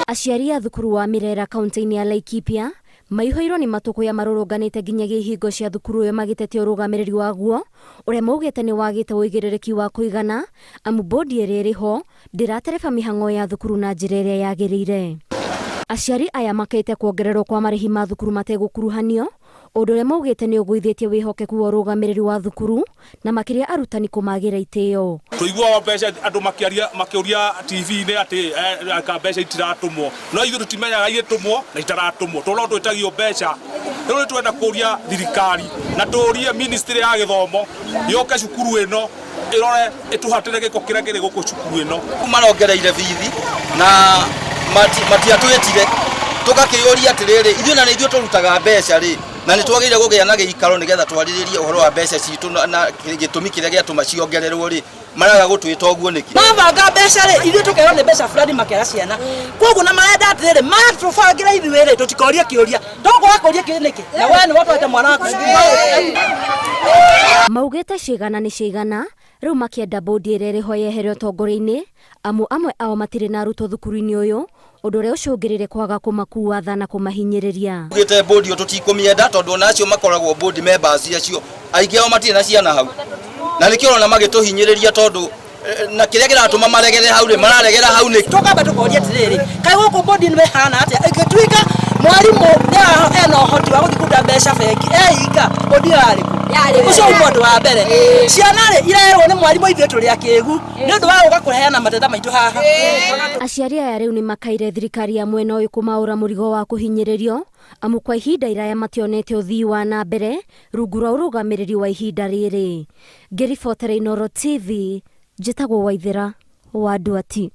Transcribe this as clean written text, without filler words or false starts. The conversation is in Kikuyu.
Aciari a thukuru wa Mirera kaunti-inĩ ya Laikipia maihũirwo nĩ matũkũya marũrũnganĩte nginyagia ihingo cia thukuru ĩyo magĩtetia ũrũgamĩrĩri waguo ũrĩa maugĩte nĩ wagĩte ũigĩrĩrĩki wa kũigana amu bodi ĩrĩa ĩrĩ ho ndĩratereba mĩhang'o ya thukuru na njĩra ĩrĩa yagĩrĩire. Aciari aya makĩte kuongererwo kwa marĩhi ma thukuru mategũkuruhanio ũndũ ũrĩa maugĩte nĩ ũgũithĩtie wĩhokeku wa ũrũgamĩrĩri wa thukuru na makĩria arutani kũmagĩra itĩo. Tũiguaga mbeca andũ makĩaria makĩũria TV-inĩ atĩ anga mbeca itiratũmwo, no ithuĩ tũtimenyaga igĩtũmwo na itaratũmwo, tondũ no twĩtagio mbeca. Rĩu nĩ tũrenda kũria thirikari na tũrie ministry ya gĩthomo yũke cukuru ĩno ĩrore ĩtũhatĩre gĩko kĩrĩa kĩrĩ gũkũ cukuru ĩno. Marongereire bithi na matiatwĩtire tũgakĩyũria atĩrĩrĩ, ithuĩ na nĩ ithuĩ tũrutaga mbeca rĩ, na nĩ twagĩrĩire kũgĩa na gĩikaro nĩgetha twarĩrĩrie ũhoro wa mbeca citũ na gĩtũmi kĩrĩa gĩatũma ciongererwo rĩ, maraga gũtwĩta ũguo nĩkĩ? Mabanga mbeca rĩ, ithuĩ tũkerwo nĩ mbeca fulani makera ciana, koguo na marenda atĩrĩrĩ, matũbangĩra ithuĩ rĩ, tũtikorie kĩũria. Ndũkwaga kũria kĩũria nĩkĩ? Na we nĩwe ũtwarĩte mwana waku cukuru. Maugĩte ciĩgana nĩ ciaigana, rĩu makĩenda bũndi ĩrĩa ĩrĩ ho yehere ũtongoria-inĩ, amu amwe ao matirĩ na arutwo thukuru-inĩ ũyũ, ũndũ ũrĩa ũcũngĩrĩire kwaga kũmakua tha na kũmahinyĩrĩria. Tugĩte bũndi ĩyo tũtikũmĩenda tondũ ona acio makoragwo board members acio aingĩ ao matirĩ na ciana hau, na nĩkĩo ũrona magĩtũhinyĩrĩria tondũ na kĩrĩa kĩratũma maregere hau rĩ, mararegera hau nĩkĩ? Tũkamba tũkoria atĩrĩrĩ, kaĩ gũkũ bũndi nĩ ĩhana atĩa ĩngĩtuĩka mwarimũ ena ũhoti wa gũthiĩ kũruta mbeca bengi eika, bũndi ĩyo yarĩ kũ? Ũcio uma ũndũ wa mbere. Ciana rĩ, irerwo nĩ mwarimũ ithuĩ tũrĩ akĩgu nĩ ũndũ wa gũka kũheana mateta maitũ haha. Aciari aya rĩu nĩ makaire thirikari ya mwena ũyũ kũmaũra mũrigo wa kũhinyĩrĩrio, amu kwa ihinda iraya mationete ũthii wa na mbere rungu rwa ũrũgamĩrĩri wa ihinda rĩrĩ. Ngĩribotera Inooro TV, njĩtagwo Waithĩra wa Nduati.